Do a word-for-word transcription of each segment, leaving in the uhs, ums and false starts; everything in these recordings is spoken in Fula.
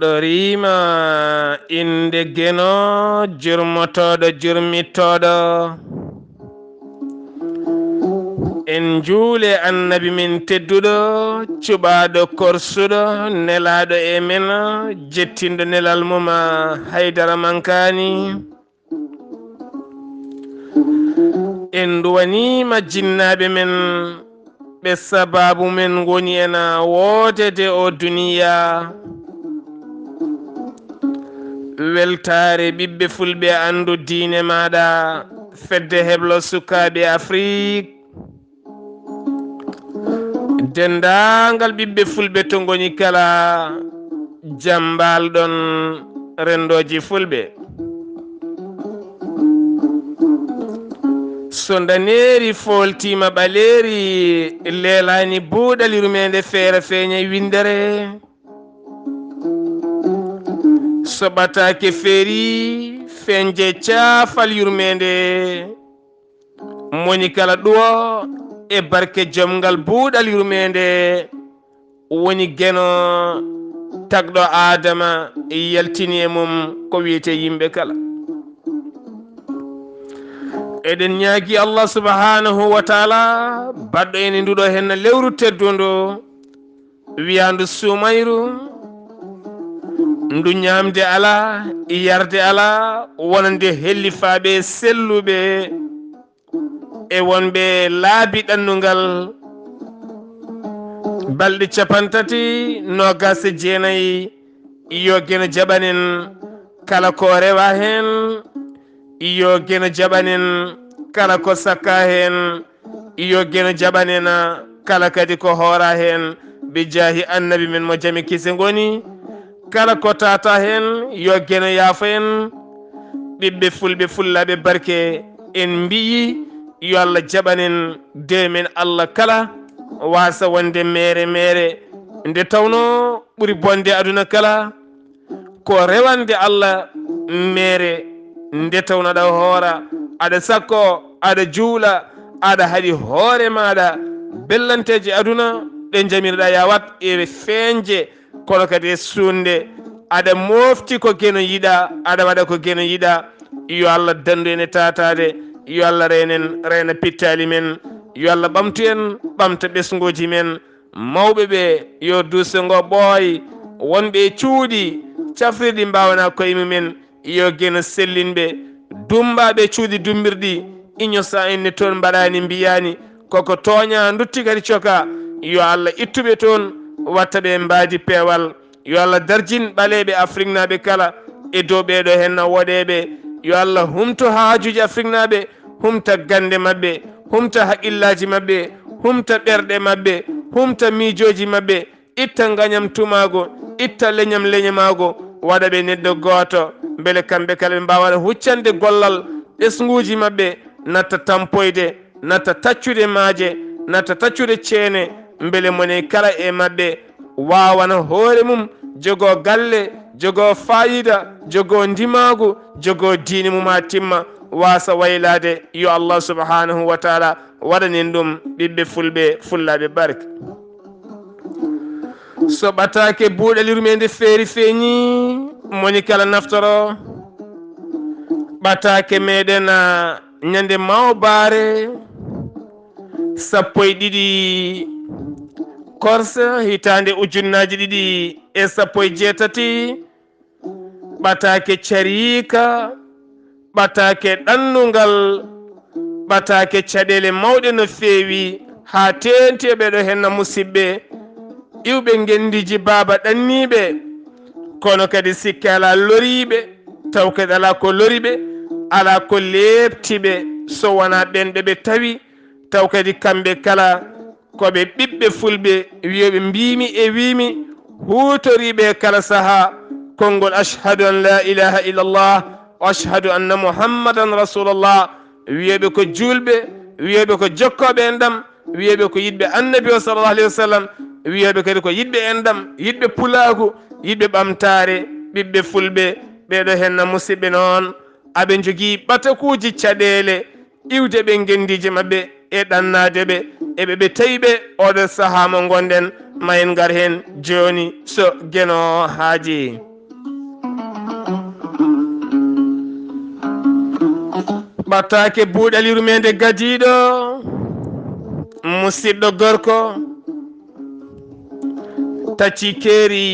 Ɗo riima innde Geno, jurmotooɗo, jurmittooɗo. En njuule Annabi men tedduɗo, cuɓaaɗo, korsuɗo, nelaaɗo e men, jettinɗo nelal mum, Haydara Mankaani. En nduwaniima jinnaaɓe men, ɓe sabaabu men ngoni en wooteede o duniya. Weltaare ɓiɓɓe fulɓe, anndu diine maaɗa, fedde heblo sukaaɓe Afrik. Denndaangal ɓiɓɓe fulɓe to ngoni kala, jam mbaal-ɗon renndooji fulɓe. So ndaneeri fooltiima ɓaleeri, leelaani buuɗal yurmeende, feere feeña winndere. So ɓataake feeri, feeñje caafal yurmeende. Moni kala ɗuwo e barke jomngal buuɗal yurmeende woni Geno tagɗo Aadama, yaltini e mum ko wiyetee yimɓe kala. Eɗen ñaagi Allah subhanahu wa taala, baɗɗo en e nduɗo henna lewru teddundu, wiyaandu suumayru, ndu ñaamde alaa, yarde alaa, wonande hellifaaɓe selluɓe e wonɓe laabi ɗannungal, balɗe capantati, noogaas e jeenayi, yo Geno jaɓan en kala ko rewa heen, yo Geno jaɓan en kala ko sakka heen, yo Geno jaɓan en kala kadi ko hoora heen, bi jaahi Annabi men mo jam e kise ngoni. Kala ko tata heen, yo Geno yaafo en. Ɓiɓɓe fulɓe, fullaaɓe barke, en mbiyi yo Allah jaɓan en, de men Allah kala waasa wonde meere meere, nde tawno ɓuri bonde aduna kala ko rewande Allah meere, nde tawno aɗa hoora, aɗa sakko, aɗa juula, aɗa haɗi hoore maaɗa bellanteeji aduna ɗe njamirɗa yawat e feeñde, kono kadi e suunde. Aɗa moofti ko Geno yiɗa, aɗa waɗa ko Geno yiɗa. Yo Allah danndu en e taataade, yo Allah reen en, reena pittaali men, yo Allah ɓamtu en, ɓamta ɓesnguuji men. Mawɓe ɓe, yo duuso ngo ɓooy, wonɓe e cuuɗi cafrirɗi mbaawanaa koye mumen, yo Geno sellin ɓe, dummbaaɓe cuuɗi dummbirɗi, iño sa inne toon mbaɗaani mbiyaani, koko tooña ndutti kadi coka, yo Allah ittu ɓe toon, watta ɓe mbaadi peewal, yo Allah darjin ɓaleeɓe Afriknaaɓe kala e dow ɓeeɗo henna woɗeeɓe, yo Allah humto haajuuji Afriknaaɓe, humta gannde maɓɓe, humta haqqillaaji maɓɓe, humta ɓerɗe maɓɓe, humta miijooji maɓɓe, itta ngañam tumaago, itta leñam leñamaago, waɗa ɓe neɗɗo gooto, mbele kamɓe kala ɓe mbaawa huccande gollal ɓesnguuji maɓɓe, natta tampoyde, natta taccude maaje, natta taccude ceene, mbele mone kala e maɓɓe waawana hoore mum, jogoo galle, jogoo faayiida, jogoo ndimaagu, jogoo diine mum haa timma, waasa waylaade. Yo Allah subhanahu wa taala waɗan en ɗum, ɓiɓɓe fulɓe, fullaaɓe barke. So ɓataake buuɗal yurmeende feeri feeñi, moni kala naftoro ɓataake meɗen, a, ñande mawbaare sappo e ɗiɗi korse hitaande ujunnaaji ɗiɗi e sappo e jeetati, ɓataake cariika, ɓataake ɗannungal, ɓataake caɗeele mawɗe no feewi, haa teenti e ɓeeɗo henna musiɓɓe, iwɓe ngenndiiji baaba ɗanniiɓe, kono kadi sikke alaa loriiɓe, taw kadi alaa ko lori ɓe, alaa ko leepti ɓe, so wonaa ɓeen ɓe ɓe tawi, taw kadi kamɓe kala ko ɓe ɓiɓɓe fulɓe, wiyooɓe mbiimi e wiimi, huutoriiɓe e kala sahaa konngol ashhadu an la ilaha illallah wa ashhadu anna muhammadan rasulullah, wiyooɓe ko juulɓe, wiyooɓe ko jokkooɓe enɗam, wiyooɓe ko yiɗɓe annabi o sallallahu alayhi wa sallam, wiyooɓe kadi ko yiɗɓe enɗam, yiɗɓe pulaagu, yiɗɓe ɓamtaare, ɓiɓɓe fulɓe. Ɓeeɗo henna musiɓɓe noon, aɓe njogii ɓatakuuji caɗeele iwde ɓe ngenndiije maɓɓe e ɗannaade ɓe. eɓe ɓe tawi ɓe oɗo sahaa mo ngonɗen. Ma en ngar heen jooni so Geno haaji. Ɓattaake buuɗal yurmeende gadiiɗo, musiɗɗo gorko, tacci keeri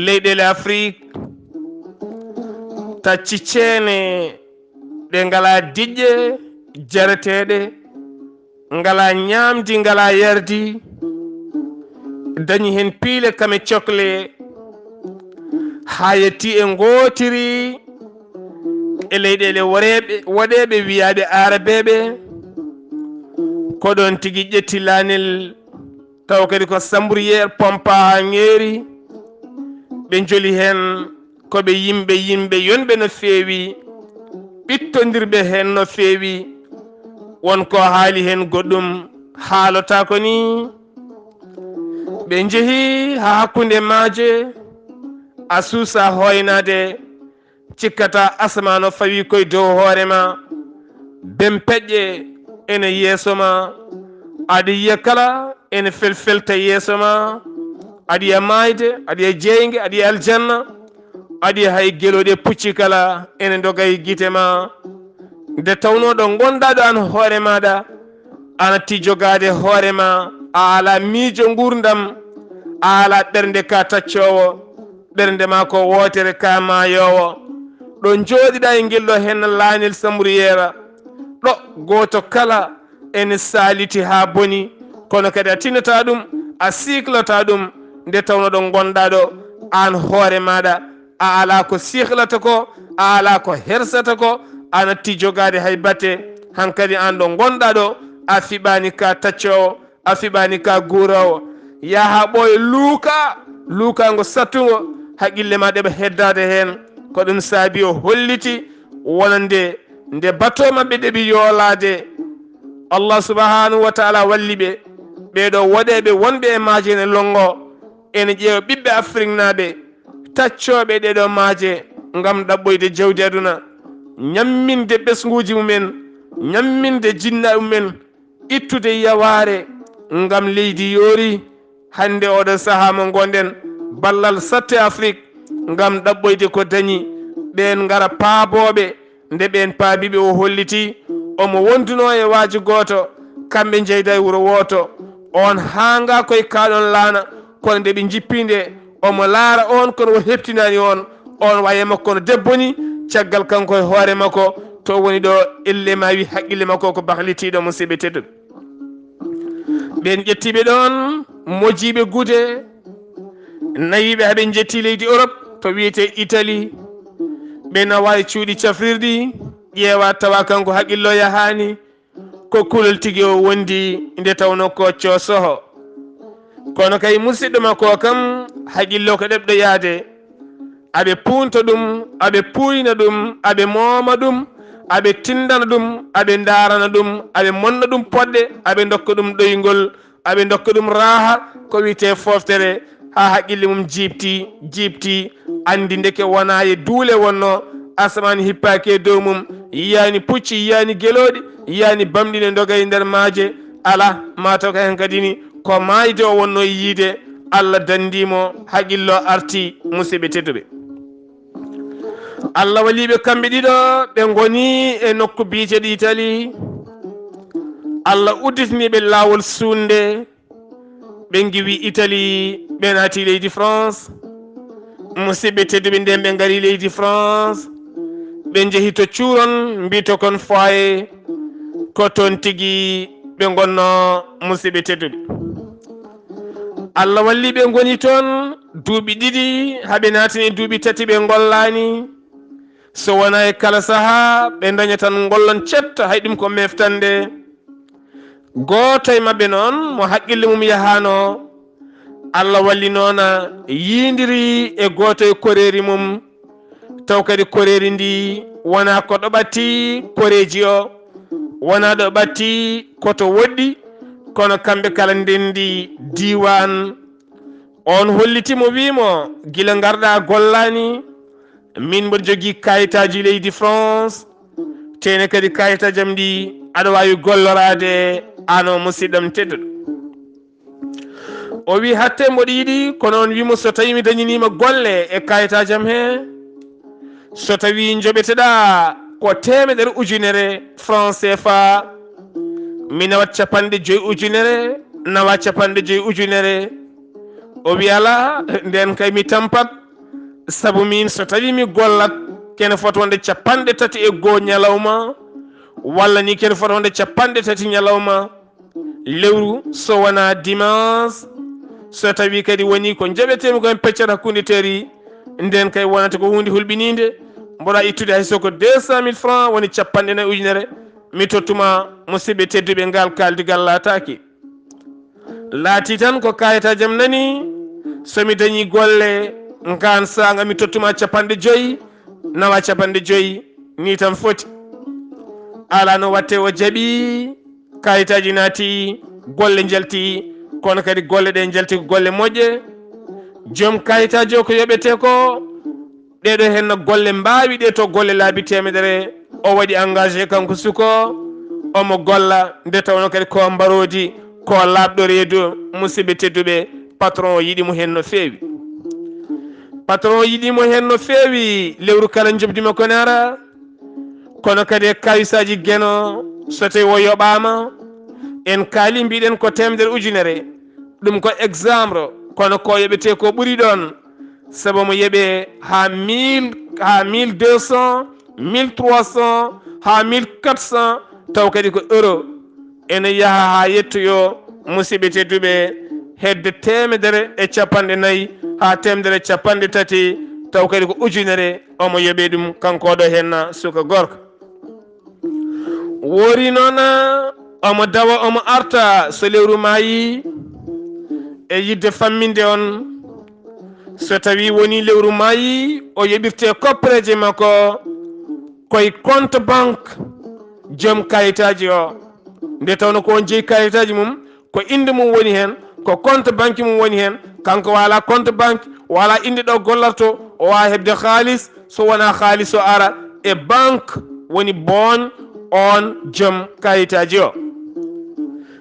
leyɗeele Afrik, tacci ceene ɗe ngalaa diƴƴe jareteeɗe, ngalaa ñaamdi, ngalaa yardi, dañi heen piile kame cokle, haa yetti e ngootiri e leyɗeele woreeɓe, woɗeeɓe wiyaaɓe aarabeeɓe, ko ɗoon tigi ƴetti laanel, taw kadi ko sambriyee pompa haa ŋeeri, ɓe njoli heen. Ko ɓe yimɓe, yimɓe yonɓe no feewi, ɓittondirɓe heen no feewi. Won ko haali heen goɗɗum haalotaako ni. Ɓe njehi haa hakkunde maaje, a suusa hoynaade, cikkata asamaan o fawi koye dow hoore ma. Bempeƴƴe ene yeeso ma, aɗa yiya kala ene felfelta yeeso ma, aɗa yiya maayde, aɗa yiya jeeynge, aɗa yiya aljanna, aɗa yiya hay gelooɗi e pucci kala ene ndoga e gite ma. Nde tawnoo ɗo ngonɗaa ɗo aan hoore maaɗa, a natti jogaade hoore ma, a alaa miijo nguurndam, a alaa ɓernde ka taccoowo, ɓernde ma ko wootere ka maayoowo. Ɗo njooɗiɗaa e ngel ɗo heen laanel sambriyeera, ɗo gooto kala ene saaliti haa boni, kono kadi a tinata ɗum, a siklata ɗum, nde tawnoo ɗo ngonɗaa ɗo, aan hoore maaɗa, a alaa ko siklata ko, a alaa ko hersata ko, a natti jogaade hay batte. Hankadi aan ɗo ngonɗaa ɗo, a fiɓaani ka taccoowo, a fiɓaani ka guuroowo. Yaha ɓooya luuka, luukaango sattungo, haqqille ma ɗeɓa heddaade heen. Ko ɗum saabi o holliti wonande nde bato maɓɓe ɗeɓi yoolaade, Allah subhanahu wa taala walli ɓe. Ɓee ɗo woɗeeɓe wonɓe e maaje ene lonngo, ene ƴeewa ɓiɓɓe Afriknaaɓe, taccooɓe ɗee ɗo maaje ngam ɗaɓɓoyde jawdi aduna, ñamminde ɓesnguuji mumen, ñamminde jinnaaɓe mumen, ittude yawaare ngam leydi yoori. Hannde oɗo sahaa mo ngonɗen, ballal satte Afrik ngam ɗaɓɓoyde ko dañi. Ɓeen ngara paabooɓe, nde ɓeen paabi ɓe o holliti, omo wondunoo e waajo gooto, kamɓe njeyda e wuro wooto. On haanga koye kaaɗon laana, kono nde ɓe njippi nde, omo laara on kono o heɓtinaani on. On waye makko no debbo ni, caggal kanko e hoore makko, to woni ɗo, elle ma wi haqqille makko ko bahlitiiɗo, musidɓe tedduɓe. Ɓeen ƴettiiɓe ɗoon, mojiiɓe gude, nawiiɓe haa ɓe njetti leydi Europe, to wiyetee Italie. Ɓe nawa e cuuɗi cafrirɗi, ƴeewa tawa kanko haqqillo yahaani, ko kulol tigi o wondi, nde tawnoo ko coosoho. Kono kay musidɗo makko o kam, haqqillo ko ɗeɓɗo yaade. Aɓe puunta ɗum, aɓe puuyna ɗum, aɓe mooma ɗum, aɓe tindana ɗum, aɓe ndaarana ɗum, aɓe monna ɗum poɗɗe, aɓe ndokka ɗum ɗoyngol, aɓe ndokka ɗum raaha, ko wiyetee fooftere, haa haqqille mum jiiɓti, jiiɓti, anndi ndeke wonaa e duule wonnoo, asamaan hippaaki e dow mum, yiyaani pucci, yiyaani gelooɗi, yiyaani bamɗi ne ndoga e nder maaje, alaa, maa taw kay hankadi ni, ko maayde o wonnoo e yiide, Allah danndii mo, haqqillo arti, musidɓe tedduɓe. Allah walii ɓe kamɓe ɗiɗo, ɓe ngoni e nokku biyeteeɗo Itali. Allah udditini ɓe laawol suuɗnde, ɓe ngiwi Itali, ɓe naati leydi France. Musidɓe tedduɓe, nden ɓe ngari leydi France, ɓe njehi to cuuron, mbiyto kon foyer, ko toon tigi ɓe ngonno, musidɓe tedduɓe. Allah walli ɓe ngoni toon duuɓi ɗiɗi, haa ɓe naatini duuɓi tati ɓe ngollaani. So wonaa e kala sahaa, ɓe ndaña tan ngollon cetta, hay ɗum ko meftande. Gooto e maɓɓe noon, mo haqqille mum yahaano, Allah walli noon a yiindiri e gooto e koreeri mum, taw kadi koreeri ndi wonaa ko ɗo ɓatti koreeji o, wonaa ɗo ɓatti ko to woɗɗi, kono kamɓe kala ndenndi diiwaan. On holliti mo, wii mo, gila ngarɗaa gollaani, min mboɗo jogii kayitaaji leydi France, tene kadi kayitaaji am ɗi aɗa waawi golloraade Ano musidɗam tedduɗo. O wi hatte mboɗo yiɗi, kono on wimo so tawi mi dañinima golle e kayitaji am he, so tawi joɓeteɗa ko temedere ujunere franc C F A, mi nawat capanɗe joyi ujunere, nawa capanɗe joyi ujunere. O wi ala, nden kay mi tampat, sabu min so tawi mi gollat kene foti wonde capanɗe tati e goo ñalawma, walla ni kene foti wonde capanɗe tati ñalawma, lewru so wona dimanche, so tawi kadi woni ko jaɓetemi ko hen peccat hakkunde teri, nden kay wonata ko hunde hulɓininde, mboɗa ittude hay so ko deux cent mille francs, woni capanɗe nayi ujunere, mi tottuma musidɓe tedduɓe, ngal kaldigal laataki. Laati tan ko kayitaji am nani, so mi dañi golle ngan saanga mi tottuma capanɗe joyi, nawa capanɗe joyi, ni tan foti. Ala no watte o jaɓi, kayitaji naati, golle jalti, kono kadi golle ɗe jalti ko golle moƴƴe. Joom kayitaji o ko yoɓete ko, ɗeɗo henna golle mbawi ɗe to golle laabi temedere, o waɗi engagé kanko suko, omo golla, nde tawno kadi ko mbarodi, ko laaɓɗo reedu, musidɓe tedduɓe, patron o yiɗi mo hen no feewi. Patron o yiɗi mo hen no feewi, lewru kala jobdi makko ne ara, kono kadi e kayisaji Geno, so tawi o yoɓama, en kaali mbiɗen ko temedere ujunere, ɗum ko exemple, kono ko yoɓete ko ɓuri ɗon, sabu mo yoɓe ha mille, ha mille deux cents, mille trois cents, ha mille quatre cents, taw kadi ko euro. Ene yaha ha yettoyo, musidɓe tedduɓe, hedde temedere e capanɗe nayi ha temedere e capanɗe tati, taw kadi ko ujunere omo yoɓe ɗum, kanko ɗo henna suka gorko. Woori noon, omo dawa, omo arta so lewru maayi, e yidde famminde on, so tawi woni lewru maayi, o yoɓirte koppereeje makko koye compte banque joom kayitaaji o. Nde tawno ko on jeyi kayitaaji mum, ko innde mum woni heen, ko compte banque mum woni heen. Kanko wala compte banque, wala innde ɗo gollarto, o wawa heɓde haalis, so wona haalis o ara e banque, woni booñ on joom kayitaaji o.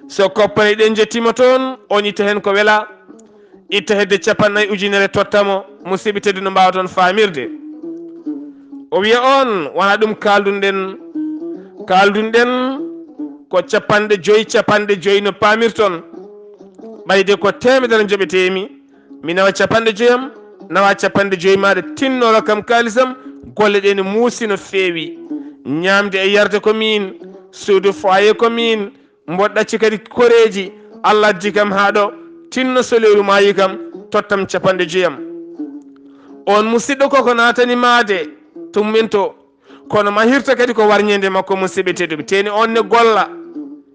So koppere ɗen jettima toon, on itta heen ko wela, itta hedde capanɗe nayi ujunere tottamo, musidɓe tedduɓe, no mbawa toon famirde. O wiya on, wona ɗum kaldunɗen, kaldunɗen ko capanɗe joyi, capanɗe joyi no pamirton. Ɓayde ko temedere joɓetemi, mi nawa capanɗe joyi am, nawa capanɗe joyi maɗa, tinnoro kam kalisam, golle ɗe ne muusi no feewi. Ñamde e yarde ko min, suudu foyer ko min, mboɗo ɗacci kadi koreeji, Allah addi kam haa ɗo, tinno so lewru maayi kam, tottam capanɗe joyi am. On musidɗo koko naatani maade, tummin to. Kono mahirta kadi ko warñeende makko, musidɓe tedduɓe. Teni on ne golla,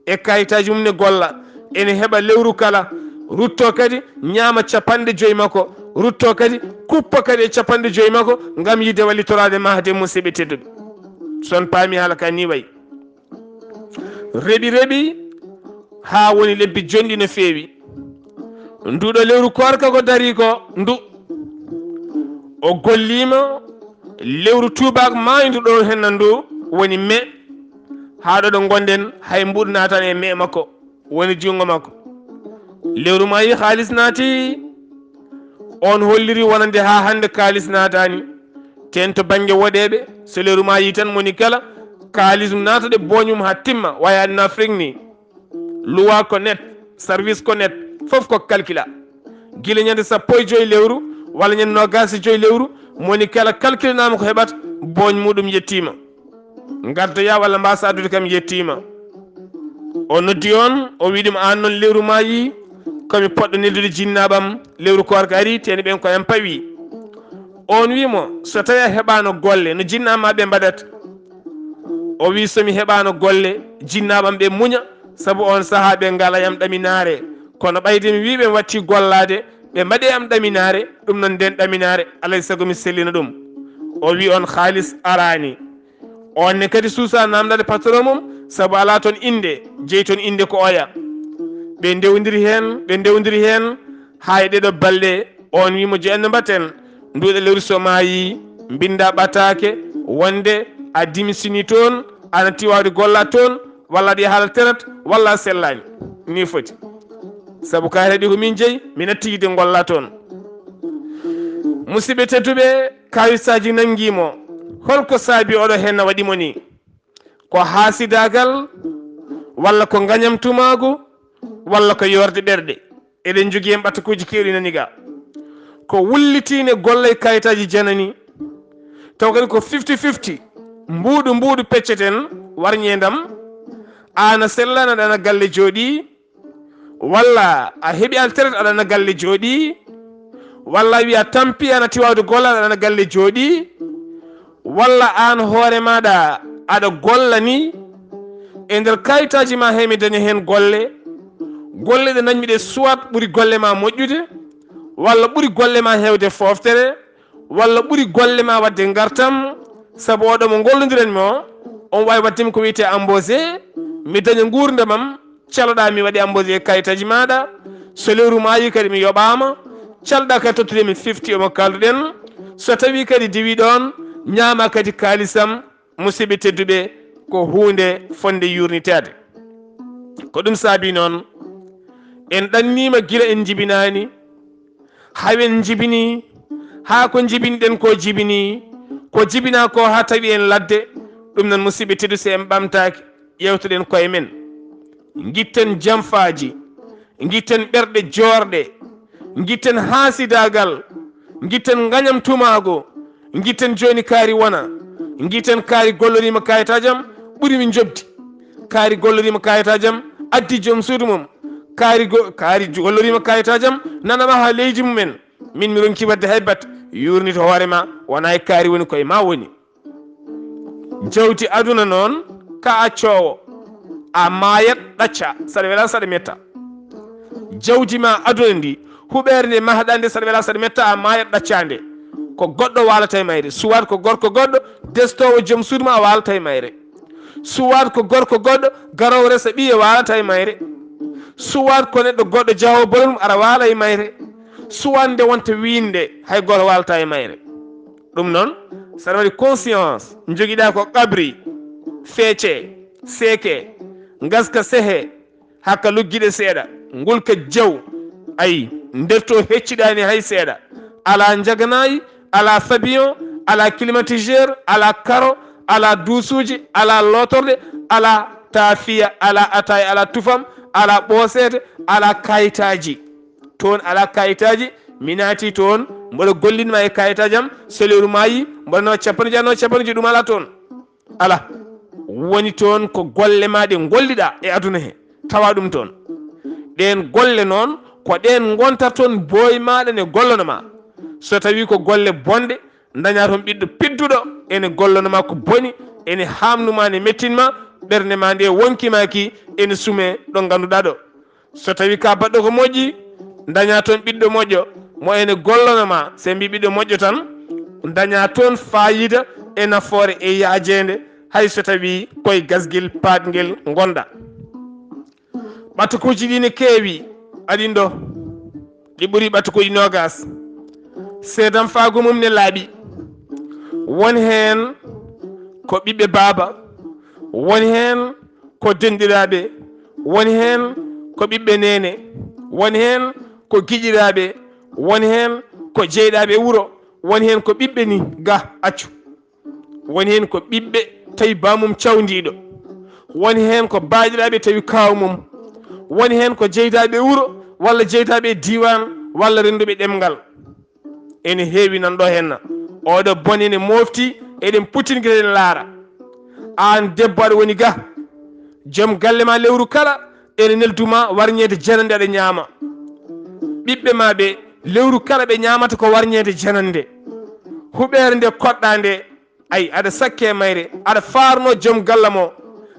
e kayitaaji mum ne golla, ene heɓa lewru kala, rutto kadi ñaama capanɗe joyi makko, rutto kadi kuppa kadi e capanɗe joyi makko, ngam yidde wallitoraade mahde, musidɓe tedduɓe. Son paami haala ka ni wayi. Reɓi, reɓi, haa woni lebbi jonɗi no feewi. Nduɗo lewru koorka ko dari ko ndu. O gollima lewru tuubaak maaydu ɗo henna ndu woni me. Haa ɗo ɗo ngonɗen, hay mbuɗu naatan e me makko, woni junngo makko. Lewru maayi, haalis naati, on holliri wonande haa hannde kaalis naataani. Ten to bannge woɗeeɓe, so lewru maayi tan moni kala, kaalis mum naata ɗe booñ mum haa timma, wayi aduna Afrik ni. Luwa ko net, service ko net, fof ko calcula. Gila ñande sappo e joyi lewru, walla ñande noogaas e joyi lewru, moni kala calculanama ko heɓata, booñ muɗum yettima. Ngaddoya walla mbasa addude kam yettima. O noddi on, o wi ɗum, an noon lewru maayi, komi poɗɗo neldude jinnaaɓam, lewru koorka ari, teni ɓen ko en pawi. On wi mo, so tawi a heɓano golle, no jinnaaɓe ma ɓe mbaɗata? O wi, somi heɓano golle, jinnaaɓam ɓe muña, sabu on sahaa ɓe ngala yam ɗaminaare. Kono ɓayde mi wi ɓe watti gollaade, ɓe mbaɗe am ɗaminaare, ɗum noon nden ɗaminaare, alay sago mi sellina ɗum. O wi on, haalis arani. On ne kadi suusa namdade patron mum, sabu ala toon innde, jeyi toon innde ko oya. Ɓe ndewdiri heen, ɓe ndewdiri heen, haa e ɗeɗo balɗe, on wi mo, jeyanno mbatten, nduɗo lewru so maayi, mbinda ɓataake, wonde a dimisini toon, ana tiwawde golla toon, walla aɗa yiya haala teret, walla a sellaani. Ni foti. Sabu kaayitaaji ko min jeyi, mi natti yiide ngolla toon. Musidɓe tedduɓe, kaayitaaji nanngi mo. Holko saabi oɗo heen na waɗi mo ni? Ko haasidaagal, walla ko ngañamtumaagu, walla ko yoorde ɓerɗe? Eɗen njogii heen ɓatakuuji keewɗi nani ga. Ko wullitiinde golle e kaayitaaji janani. Taw kadi ko fifty fifty. Mbuuɗu mbuuɗu pecceten, warñeendam. Aan a sellaani, aɗa na galle jooɗii. Walla a heɓi alteret, aɗa na galle jooɗii. Walla a wiya tampi, a natti waawde gollaade, aɗa na galle jooɗii. Walla aan hoore maaɗa aɗa golla ni. E nder kaayitaaji ma he mi daña heen golle. Golle ɗe ndañmi ɗe soit ɓuri golle ma moƴƴude, walla ɓuri golle ma heewde fooftere, walla ɓuri golle ma waɗde ngartam, sabu oɗo mo ngollondiranmi o, on waawi waɗde mi ko wiyetee embauché, mi daña nguurndam am, caloɗaa mi waɗi embauché e kaayitaaji maaɗa, so lewru maayi kadi mi yoɓaama, caloɗaa kadi tottude mi fifty omo kaalduɗen, so tawii kadi diwii ɗoon, ñaamaa kadi kaalisam, musidɓe tedduɓe, ko huunde fotnde yuurniteede. Ko ɗum saabii noon, en ɗanniima gila en njibinaani, hawen njibini, haa ko njibinɗen ko jibini, ko jibinaa ko haa tawi en ladde. Ɗum noon, musidɓe tedduɓe, so en ɓamtaaki, ƴeewtoɗen koye men. Ngitten jamfaaji, ngitten ɓerɗe joorɗe, ngitten haasidaagal, ngitten ngañamtumaagu, ngitten jooni kaari wona, ngitten kaari golloriima kaayitaajam, ɓuri mi njoɓdi. Kaari golloriima kaayitaajam, addi joom suudu mum. Kaari go-, kaari golloriima kaayitaajam, nanama haa leydi mumen. Min mi ronki waɗde hay batte, yuurnito hoore ma, wona e kaari woni, koye ma woni. Jawdi aduna noon, ka accoowo, a maayat ɗacca, saɗa wela saɗa metta. Jawdi ma aduna ndi, huɓeere nde mahɗa nde, saɗa wela saɗa metta, a maayat ɗacca nde. Ko goɗɗo waalata e mayre, suwat ko gorko goɗɗo, destoowo joom suudu ma waalata e mayre. Suwat ko gorko goɗɗo, garoowo resa ɓiye waalata e mayre. Suwat ko neɗɗo goɗɗo jahoowo bolle mum, aɗa waala e mayre. Suwat nde wonta wiinde, hay gooto waalata e mayre. Ɗum noon, saɗa waɗi conscience, njogiɗa ko qabri, feece, seeke, ngaska sehe, hakka luggiɗe seeɗa, ngulka jaw, ayi, nder to hecciɗaani hay seeɗa. Alaa njaganaayi, alaa fabiyon, alaa climatiseur, alaa karo, alaa duusuuji, alaa lootorɗe, alaa taafiya, alaa ataaya, alaa tufam, alaa ɓooseede, alaa kayitaaji. Toon alaa kayitaaji, mi naati toon, mboɗo gollin ma e kayitaaji am, so lewru maayi, mboɗo nawa capanɗe jeego, nawa capanɗe jeego, ɗum alaa toon. Alaa. Woni toon ko golle ma ɗe ngolliɗa e aduna he, tawa ɗum toon. Ɗeen golle noon, ko ɗeen ngonta toon booy maaɗa ne gollana ma. So tawi ko golle bonɗe, ndaña toon ɓiɗɗo pidduɗo, ene gollana ma ko boni, ene haamnu ma, ne mettin ma, ɓernde ma nde wonki ma ki, ene sume ɗo ngannduɗaa ɗo. So tawi ka baɗɗo ko moƴƴi, daña toon ɓiɗɗo moƴƴo, mo ene gollana ma. Se mbi ɓiɗɗo moƴƴo tan, daña toon fayida e nafoore e yaajeende, hay so tawi koye gasgel paatngel ngonɗa. Ɓatakuuji ɗi ne keewi, aɗin ɗo, ɗi ɓuri ɓatakuuji noogas. Seedam faago mum ne laaɓi. Won heen ko ɓiɓɓe baaba, won heen ko denɗiraaɓe, won heen ko ɓiɓɓe neene, won heen ko giƴiraaɓe, won heen ko jeyɗaaɓe wuro, won heen ko ɓiɓɓe ni ga accu. Won heen ko ɓiɓɓe tawi baamum cawndiiɗo, won heen ko baaɗiraaɓe tawi kaaw mum, won heen ko jeytaaɓe wuro walla jeytaaɓe diiwaan walla rennduɓe ɗemngal. Ene heewi nan ɗo henna. Oɗo bone ne mofti, eɗen putingira, eɗen laara. Aan debbo aɗa woni ga, joom galle ma lewru kala ene neldu ma warñeede janande aɗa ñaama. Ɓiɓɓe ma ɓe lewru kala ɓe ñaamata ko warñeede janande. Huɓeere nde koɗɗa nde, ay, aɗa sakke mayre, aɗa faarno joom galla mo.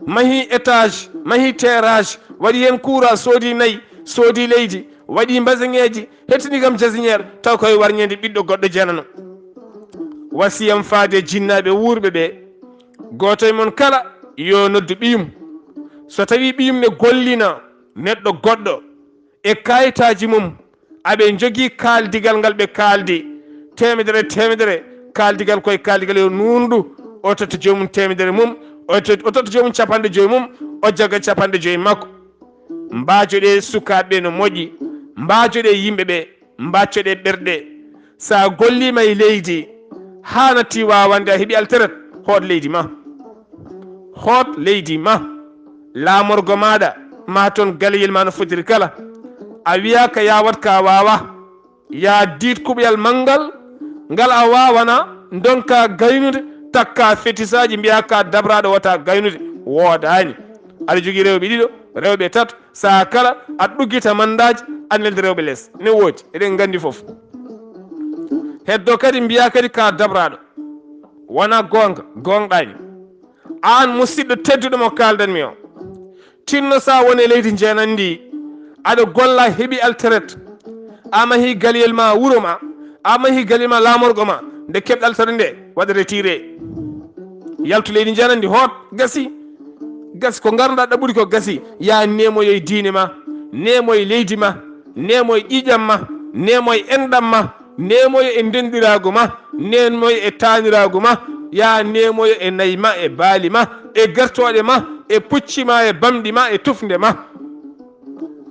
Mahi étage, mahi terrasse, waɗi heen courant, soodi nayi, soodi leydi, waɗi mbaseŋeeji, hettini kam jasiñeer, taw koye warñeede ɓiɗɗo goɗɗo janano. Wasiyam faade jinnaaɓe wuurɓe ɓe, gooto e mon kala yo noddu ɓiyum. So tawi ɓiyum ne gollina neɗɗo goɗɗo e kayitaaji mum, aɓe njogii kaaldigal ngal ɓe kaaldi, teemedere teemedere, kaaldigal koye kaaldigal yo nuunɗu, o totta joomum teemedere mum, O to-, o totta joomum capanɗe joyi mum, o jagga capanɗe joyi makko. Mbaajoɗee sukaaɓe ɓe no moƴƴi, mbaajoɗee yimɓe ɓe, mbaajoɗee ɓerɗe. So a golliima e leydi, haa natti waawande, a heɓi alteret, hoot leydi ma. Hoot leydi ma. Laamorgo maaɗa, ma toon galeyel ma no fotiri kala. A wiyaaka yaawat ka waawa. Yaa diit kuɓoyal manngal, ngal a waawana, ndonka gaynude, takka fetisaaji, mbiyaa ka dabraaɗo wota gaynude. Woodaani. Aɗa jogii rewɓe ɗiɗo, rewɓe tato, sahaa kala, aɗa ɗuggita mandaaji, aɗa nelda rewɓe les. Ne woodi, eɗen nganndi fof. Heddo kadi mbiyaa kadi ka dabraaɗo. Wona goonga, goonɗaani. Aan musidɗo tedduɗo mo kaaldanmi o, tinno sa woni e leydi njeenan ndi, aɗa golla, heɓi alteret, a mahi galiyel ma wuro ma, a mahi galiyel ma laamorgo ma, nde keɓɗa alteret nde, waɗa retiré. Yaltu leydi njeenan ndi, hoot, gasi. Gasi, ko ngarɗa ɗaɓɓude ko gasi. Ya nemoyoy diine ma, nemoy leydi ma, nemoy ƴiƴam ma, nemoy enɗam ma, nemoyo e ndenɗiraagu ma, nemoyo e taaniraagu ma, ya nemoyo e nayi ma, e baali ma, e gertooɗe ma, e pucci ma, e bamɗi ma, e tufnde ma.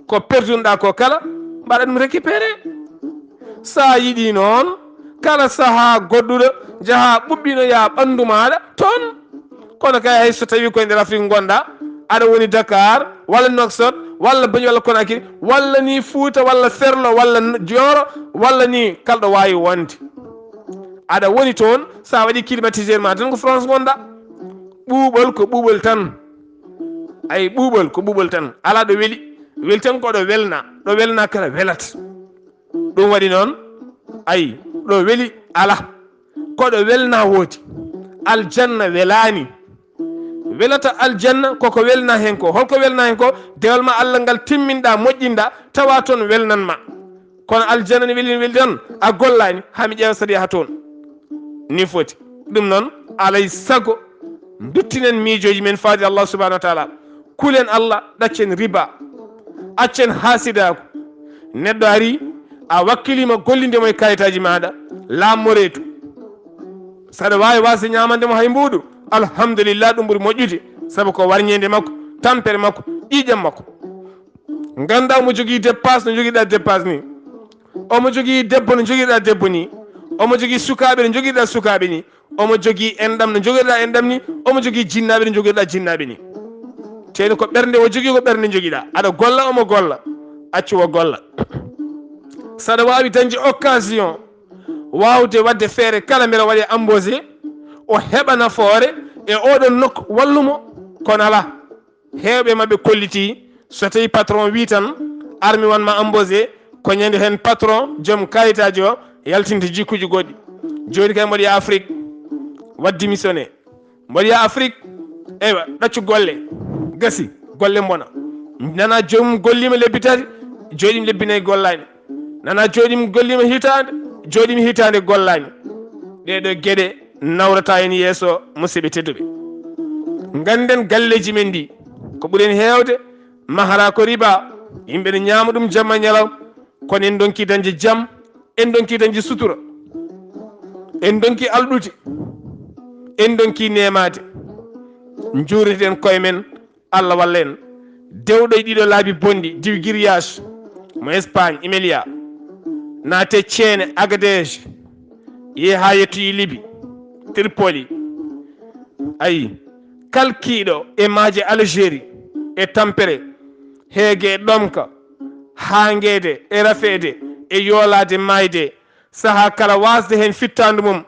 Ko perdunɗa ko kala, mbaɗa ɗum récupéré. Sa yiɗi noon, kala saha goɗɗuɗo, jaha ɓuɓɓinoya ɓanndu maɗa toon. Kono kay, hay so tawi ko e nder Afrique ngonɗa, aɗa woni Dakar, walla Nouakchott, walla Banjul, walla Conakry, walla ni Fouta, walla Ferlo, walla N-, Nioro, walla ni kalɗo wawi wonde. Aɗa woni toon, sa waɗi climatiseur ma tan, ko France ngonɗa. Ɓuuɓol ko ɓuuɓol tan. Ay, ɓuuɓol ko ɓuuɓol tan. Ala ɗo weli. Weli tan ko ɗo welna. Ɗo welna kala welat. Ɗum waɗi noon, ay, ɗo weli ala. Ko ɗo welna woodi. Aljanna welaani. Welata aljanna koko welna heen ko. Holko welna heen ko? Dewal ma Allah ngal timminɗa, moƴƴinɗa, tawa toon welnan ma. Kono aljanna ne weli, weli tan, a gollaani, haa mi ƴeewa saɗa yaha toon. Ni foti. Ɗum noon, alay sago, duttinen miijooji men faade Allah subhanahu wa taala. Kulen Allah, ɗaccen riba, accen haasidaagu. Neɗɗo ari, a wakkiliima gollinde mo e kayitaaji maaɗa, laammoreetu. Saɗa waawi waasde ñaamande mo hay mbuuɗu, alhamdulillah, ɗum ɓuri moƴƴude, sabu ko warñeende makko, tampere makko, ƴiiƴam makko. Ngannda omo jogii dépasse no jogirɗa dépasse ni. Omo jogii debbo no jogirɗa debbo ni. Omo jogii sukaaɓe no jogirɗa sukaaɓe ni. Omo jogii enɗam no jogirɗa enɗam ni. Omo jogii jinnaaɓe no jogirɗa jinnaaɓe ni. Teni ko ɓernde o jogii, ko ɓernde jogiɗa. Aɗa golla, omo golla. Accu o golla. Saɗa waawi dañde occasion, waawde waɗde feere kala mbele waɗe embauché, o heɓa nafoore e oɗon nokku, wallumo. Kono ala. Heewɓe maɓɓe kolliti, so tawi patron wi tan, "Ar mi wan ma embauché," ko ñande heen patron, joom kayitaaji o, yaltinta jikkuuji goɗɗi. Jooni kay mboɗo yaha Afrique, waɗ démissionné. Mboɗo yaha Afrique, eywa, ɗaccu golle. Gasi, golle mbona. Nana joomum golliima lebbi tati, jooɗiima lebbi nayi gollaani. Nana jooɗiima golliima hitaande, jooɗiima hitaande gollaani. Ɗee ɗoo geɗe nawrata en yeeso, musidɓe tedduɓe. Ngannden galleeji men ɗi, ko ɓuri en heewde, mahara ko riba, yimɓe ne ñaama ɗum jamma e ñalawma, kono en ndonki dañde jam, en ndonki dañde sutura, en ndonki alɗude, en ndonki neemaade. Njuureten koye men, Allah walla en. Dewɗo e ɗiɗo laabi bonɗi, diw grillage mo Espagne, Emelia. Naate ceene, Agadez. Yehi haa yettoyi Libi, Tripoli. Ayi, kalkiiɗo e maaje Algérie, e tampere, heege e ɗomka, haangeede e rafeede, e yoolaade maayde, sahaa kala waasde heen fittaandu mum,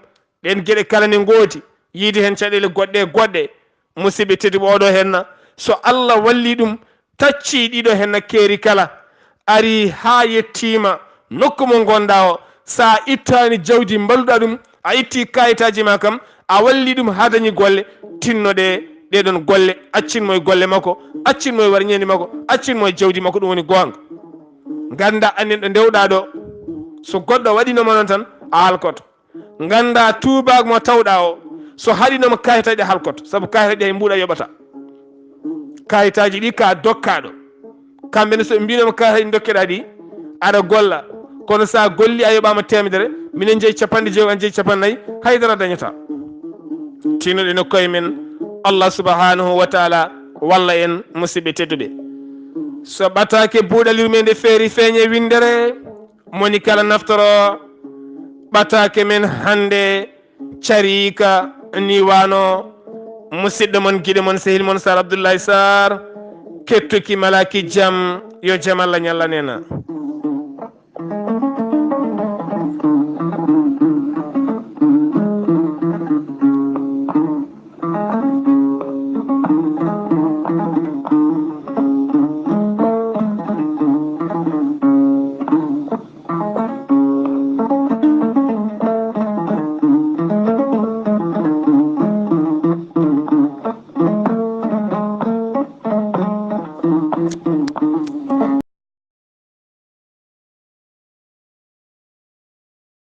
ɗeen geɗe kala ne ngoodi, yiide heen caɗeele goɗɗe e goɗɗe. Musidɓe tedduɓe, oɗo henna, so Allah walli ɗum, tacci ɗiɗo henna keeri kala, ari haa yettiima nokku mo ngonɗa o, sa ittaani jawdi mballuɗa ɗum, a itti kayitaaji ma kam, a walli ɗum haa dañi golle, tinno ɗe, ɗee ɗoon golle, accin mo e golle makko, accin mo e warñeende makko, accin mo e jawdi makko, ɗum woni goonga. Ngannda annen ɗo ndewɗa ɗo, so goɗɗo waɗino ma noon tan, a halkoto. Ngannda tuubaak mo tawɗa o, so haɗinoma kayitaaji halkoto, sabu kayitaaji hay mbuuɗa yoɓata. Kayitaaji ɗi ka dokkaaɗo. Kamɓe ne so ɓe mbinoma kayitaaji dokkeɗa ɗi, aɗa golla. Kono sa golli a yoɓama temedere, minen jeeyi capanɗe jeego, an jeeyi capanɗe nayi, haydara dañata. Tinoɗen e koye men, Allah subhanahu wa taala walla en, musidɓe tedduɓe. So ɓataake buuɗal yurmeende feeri feeñe winndere, moni kala naftoro ɓataake men hannde cariika ni wano musidɗo mon, giɗo mon, sehil mon Sar Abdoulaye Sarr, kettuki malaki jam, yo jam Allah ñalla nena.